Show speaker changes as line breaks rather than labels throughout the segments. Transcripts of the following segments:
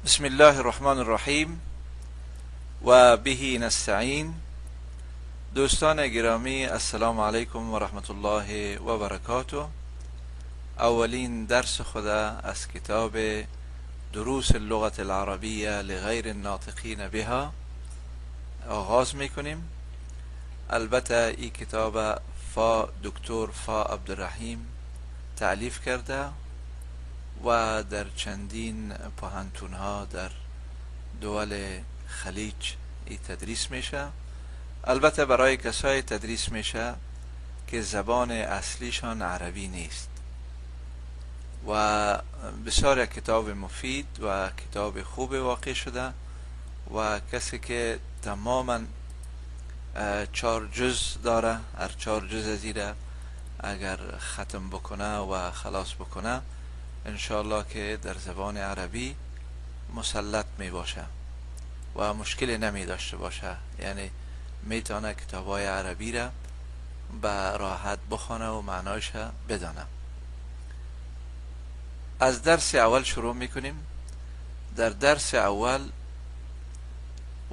بسم الله الرحمن الرحیم و به نستعین. دوستان گرامی، السلام علیکم و رحمت الله و برکاته. اولین درس خدا از کتاب دروس اللغة العربیه لغیر الناطقین بها آغاز میکنیم. البته این کتاب فا دکتر فا عبدالرحیم تألیف کرده و در چندین پوهنتونها در دول خلیج ای تدریس میشه. البته برای کسای تدریس میشه که زبان اصلیشان عربی نیست و بسیار کتاب مفید و کتاب خوب واقع شده و کسی که تماما 4 جز داره، هر 4 جز از ایره اگر ختم بکنه و خلاص بکنه انشاءالله که در زبان عربی مسلط می باشه و مشکل نمی داشته باشه، یعنی میتونه کتابای عربی را به راحت بخونه و معنایش بدانه. از درس اول شروع میکنیم. در درس اول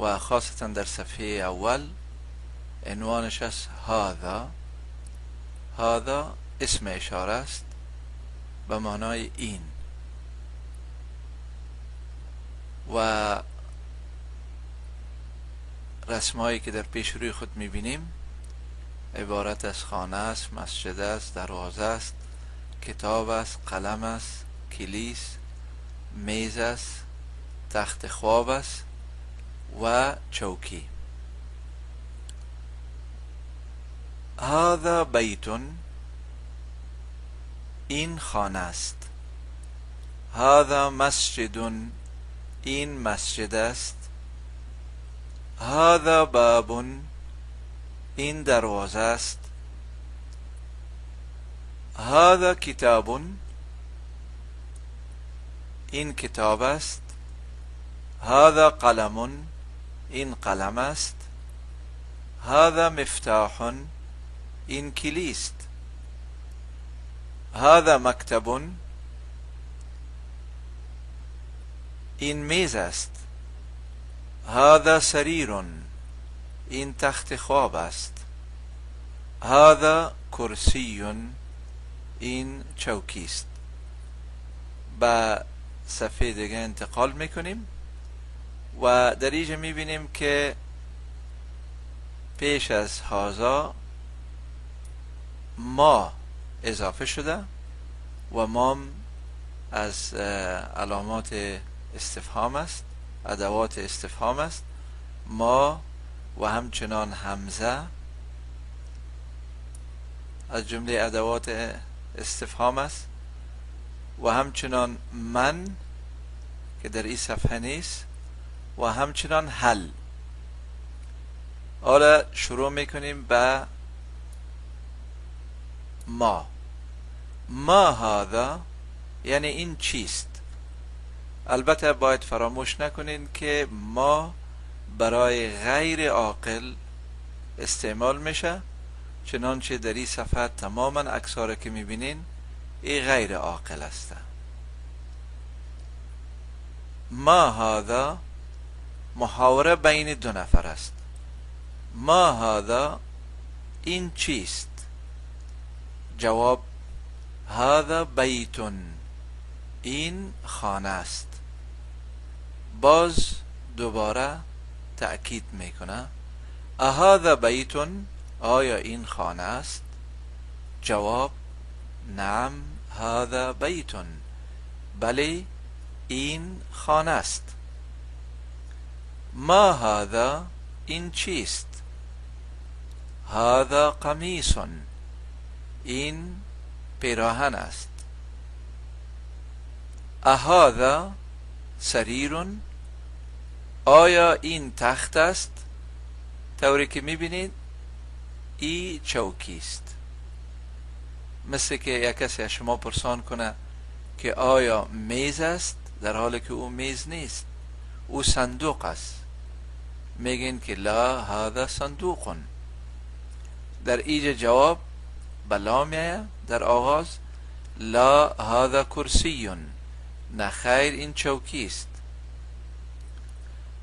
و خاصتا در صفحه اول عنوانش است هذا. هذا اسم اشاره است به معنای این و رسمهایی که در پیش روی خود میبینیم عبارت از خانه است، مسجد است، دروازه است، کتاب است، قلم است، کلیس، میز است، تخت خواب است و چوکی. هذا بیت، این خانه است. هذا مسجد، این مسجد است. هذا باب، این دروازه است. هذا کتاب، این کتاب است. هذا قلم، این قلم است. هذا مفتاح، این کلیست. هذا مکتب، این میز است. هذا سریر، این تخت خواب است. هذا کرسی، این چوکی است. به صفحه دیگه انتقال میکنیم و در اینجا میبینیم که پیش از هذا ما اضافه شده و مام از علامات استفهام است، ادوات استفهام است. ما و همچنان همزه از جمله ادوات استفهام است و همچنان من که در این صفحه نیست و همچنان هل. حالا شروع میکنیم به ما. ما هذا یعنی این چیست. البته باید فراموش نکنین که ما برای غیر عاقل استعمال میشه، چنانچه در این صفحه تماما عکس‌ها که میبینین این غیر عاقل است. ما هذا محاوره بین دو نفر است. ما هذا این چیست؟ جواب هذا بیت، این خانه است. باز دوباره تأکید میکنه اهذا بیت، آیا این خانه است؟ جواب نعم هذا بیت، بله این خانه است. ما هذا این چیست؟ هذا قمیص، این پیراهن است. اهذا سریر، آیا این تخت است؟ طوری که میبینید ای چوکی است. مثل که یک کسی از شما پرسان کنه که آیا میز است، در حالی که او میز نیست، او صندوق است. میگین که لا هذا صندوق. در ایج جواب بلا میایه در آغاز لا هذا کرسی، نه خیر این چوکی است.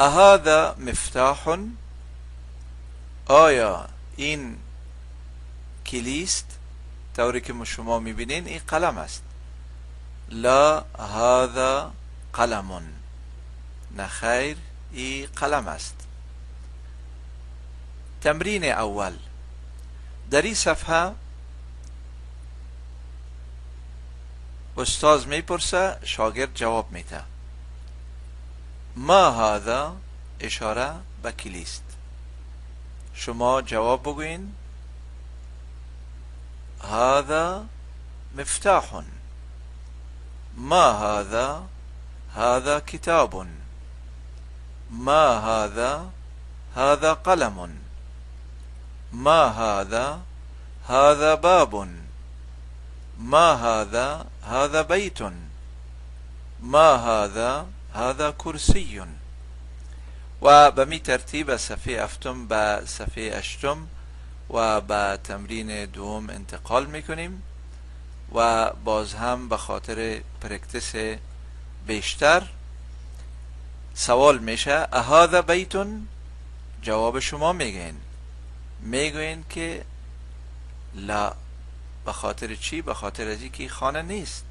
أهذا مفتاح؟ آیا این کلیست؟ طوری که شما میبینین این قلم است. لا هذا قلم، نه خیر این قلم است. تمرین اول. در این صفحه استاد میپرسه، شاگرد جواب میده. ما هذا اشاره به کلیست. شما جواب بگوین هذا مفتاح. ما هذا؟ هذا کتاب. ما هذا؟ هذا قلم. ما هذا؟ هذا باب. ما هذا؟ هذا بيت. ما هذا؟ هذا کرسی. و به می ترتیب صفحه هفتم به صفحه هشتم و به تمرین دوم انتقال میکنیم و باز هم به خاطر practice بیشتر سوال میشه أهذا بيت؟ جواب شما میگین، میگوین که لا. به خاطر چی؟ به خاطر از اینکه خانه نیست.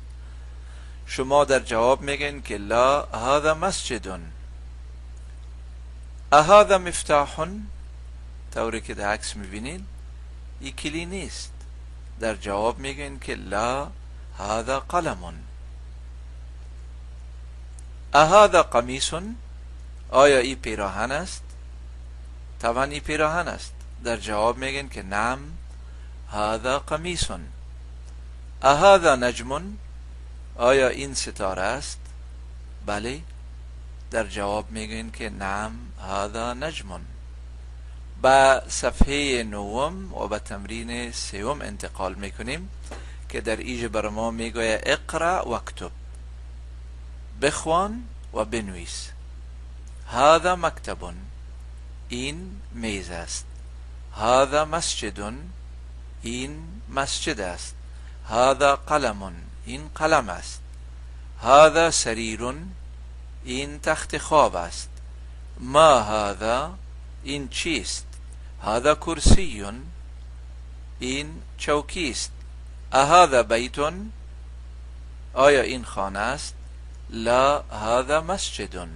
شما در جواب میگین که لا هذا مسجد. أهذا مفتاح؟ طوری که در عکس میبینین این کلی نیست. در جواب میگین که لا هذا قلم. أهذا قمیص؟ آیا ای پیراهن است؟ طبعا ای پیراهن است. در جواب میگن که نعم هذا قمیص. أهذا نجم؟ آیا این ستاره است؟ بله. در جواب میگن که نعم هذا نجم. به صفحه نوم و به تمرین سوم انتقال میکنیم که در ایجا بر ما میگوید اقرأ و اکتب، بخوان و بنویس. هذا مکتب، این میز است. هذا مسجد، این مسجد است. هذا قلم، این قلم است. هذا سریر، این تخت خواب است. ما هذا، این چیست؟ هذا کرسی، این چوکی است. أهذا بیت؟ آیا این خانه است؟ لا هذا مسجد،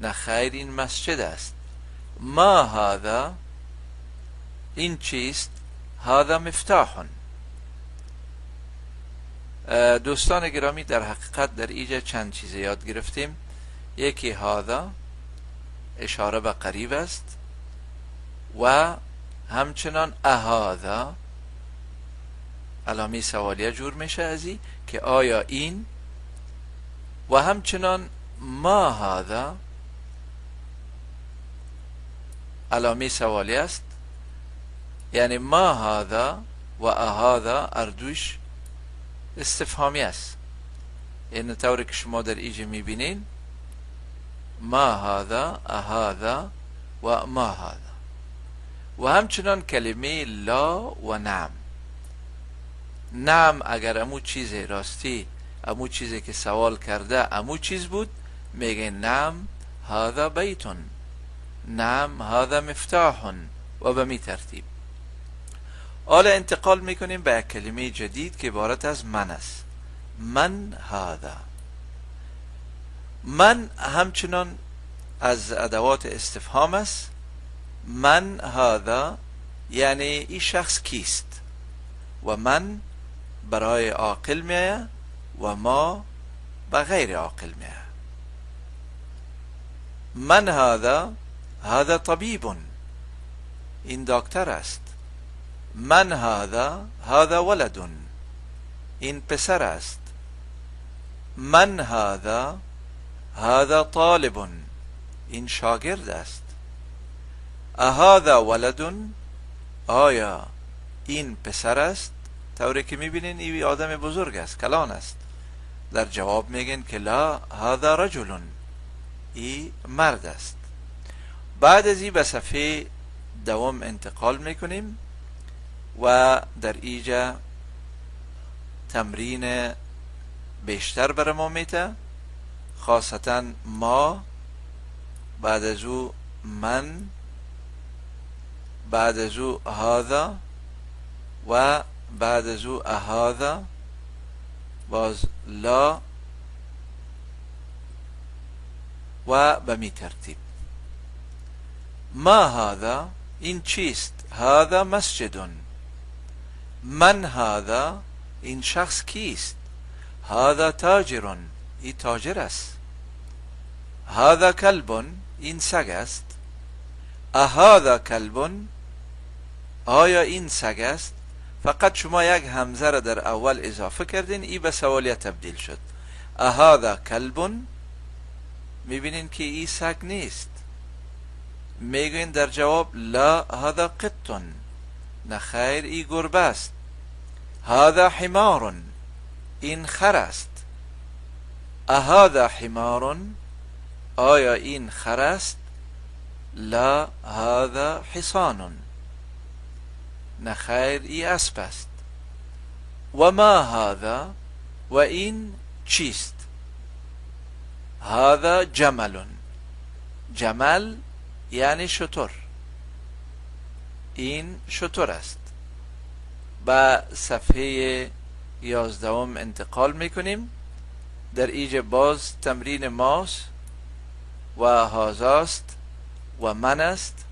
نه خیر این مسجد است. ما هذا، این چیست؟ هذا مفتاح. دوستان گرامی، در حقیقت در اینجا چند چیز یاد گرفتیم. یکی هذا اشاره به قریب است و همچنان أهذا علامه سوالیه جور میشه ازی که آیا این، و همچنان ما هذا علامه سوالی است، یعنی ما هذا و أهذا اردوش استفهامی است. یعنی طوری که شما در اینجا میبینین ما هذا، أهذا و ما هذا، و همچنان کلمه لا و نعم. نعم اگر امو چیز راستی، امو چیزی که سوال کرده امو چیز بود، میگه نعم هذا بیت، نعم هذا مفتاح، و به می ترتیب. حالا انتقال میکنیم به یک کلمه جدید که عبارت از من است. من هذا. من همچنان از ادوات استفهام است. من هذا یعنی این شخص کیست، و من برای عاقل میایه و ما به غیر عاقل میایه. من هذا، هذا طبیب، این دکتر است. من هذا، هذا ولد، این پسر است. من هذا، هذا طالب، این شاگرد است. أهذا ولد، آیا این پسر است؟ طوری که میبینین این آدم بزرگ است، کلان است. در جواب میگن که لا هذا رجل، ای مرد است. بعد از این به صفحه دوم انتقال میکنیم و در اینجا تمرین بیشتر بر ما میته، خاصتا ما بعد از او من، بعد از او هذا و بعد از او اهذا، باز لا و به می ترتیب. ما هذا، این چیست؟ هذا مسجد. من هذا، این شخص کیست؟ هذا تاجر، این تاجر است. هذا کلب، این سگ است. اهذا کلب، آیا این سگ است؟ فقط شما یک همزه را در اول اضافه کردین، ای به سوالیه تبدیل شد. اهذا کلب، میبینین که ای سگ نیست. میگوین در جواب لا هذا قط، نه خیر ای گربه است. هذا حمار، این خر است. اهذا حمار، آیا این خر است؟ لا هذا حصان، نه خیر ای اسب است. و ما هذا، و این چیست؟ هذا جمل، جمل یعنی شتر، این شتر است. به صفحه 11 انتقال میکنیم. در ایجا باز تمرین ماست و هذاست و من است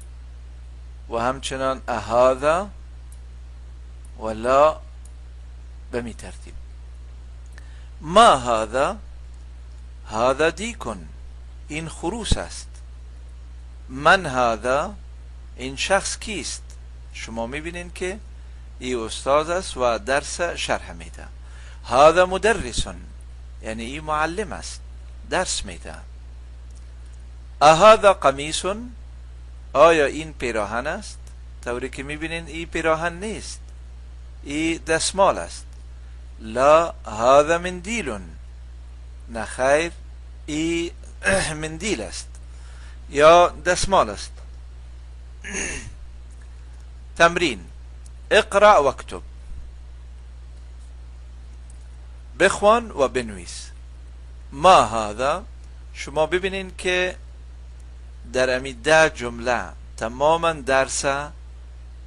و همچنان اهذا و لا به می ترتیب. ما هذا، هذا دیکن، این خروس است. من هذا، این شخص کیست؟ شما میبینین که ای استاد است و درس شرح میده. هذا مدرس، یعنی ای معلم است، درس میده. اهذا قمیص، آیا این پیراهن است؟ طوری که میبینین ای پیراهن نیست، ای دستمال است. لا هذا مندیل، نه خیر ای مندیل است یا دستمال است. تمرین: اقرأ واکتب، بخوان و بنویس. ما هذا، شما ببینین که در امی 10 جمله تماما درس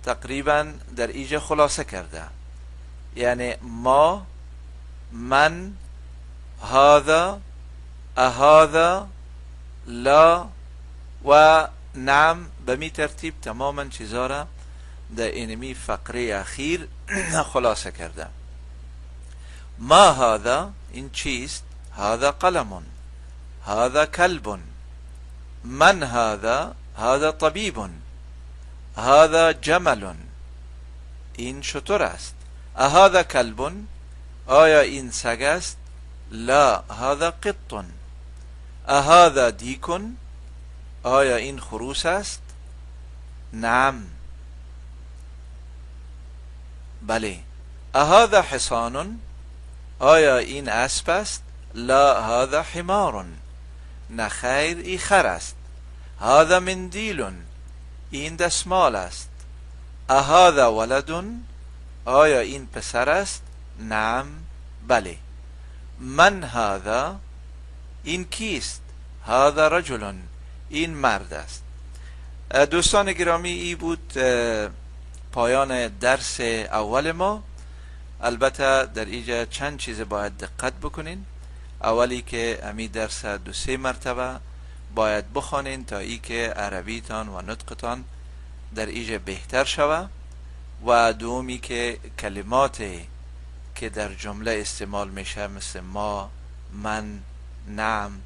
تقریبا در ایجا خلاصه کرده، یعنی ما، من، هذا، اهذا، لا و نعم، به می ترتیب تماما چیزا را در اینمی فقره اخیر خلاصه کرده. ما هذا، این چیست؟ هذا قلم، هذا کلب. من هذا، هذا طبیب، هذا جمل، این شتر است. اهذا کلب، آیا این سگ است؟ لا هذا قط. اهذا دیک، آیا این خروس است؟ نعم، بله. اهذا حصان، آیا این اسب است؟ لا هذا حمار، نه خیر ای خر است. هذا مندیل، این دستمال است. اهذا ولد، آیا این پسر است؟ نعم، بله. من هذا، این کیست؟ هذا رجل، این مرد است. دوستان گرامی، ای بود پایان درس اول ما. البته در اینجا چند چیز باید دقت بکنین. اولی که امی درس 2-3 مرتبه باید بخوانین تا ای که عربیتان و نطقتان در اینجا بهتر شوه، و دومی که کلمات که در جمله استعمال میشه مثل ما، من، نعم،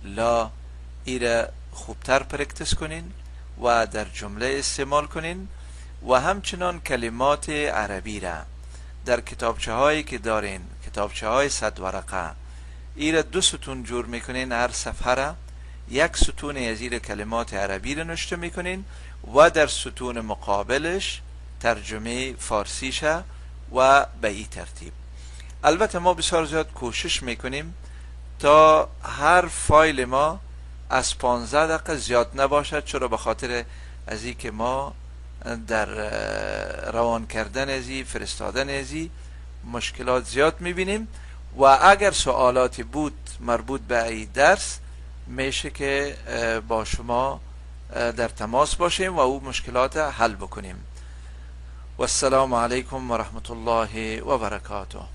لا، ایره خوبتر practice کنین و در جمله استعمال کنین. و همچنان کلمات عربی را در کتابچه هایی که دارین، کتابچه های 100 ورقه، ایره 2 ستون جور میکنین، هر صفحه را یک ستون از ایره کلمات عربی را نوشته میکنین و در ستون مقابلش ترجمه فارسیشه و به این ترتیب. البته ما بسیار زیاد کوشش میکنیم تا هر فایل ما از 15 دقیقه زیاد نباشد، چرا؟ به خاطر از این که ما در روان کردن ازی، فرستادن ازی مشکلات زیاد میبینیم. و اگر سوالاتی بود مربوط به این درس، میشه که با شما در تماس باشیم و او مشکلات حل بکنیم. و السلام علیکم و رحمت الله و برکاته.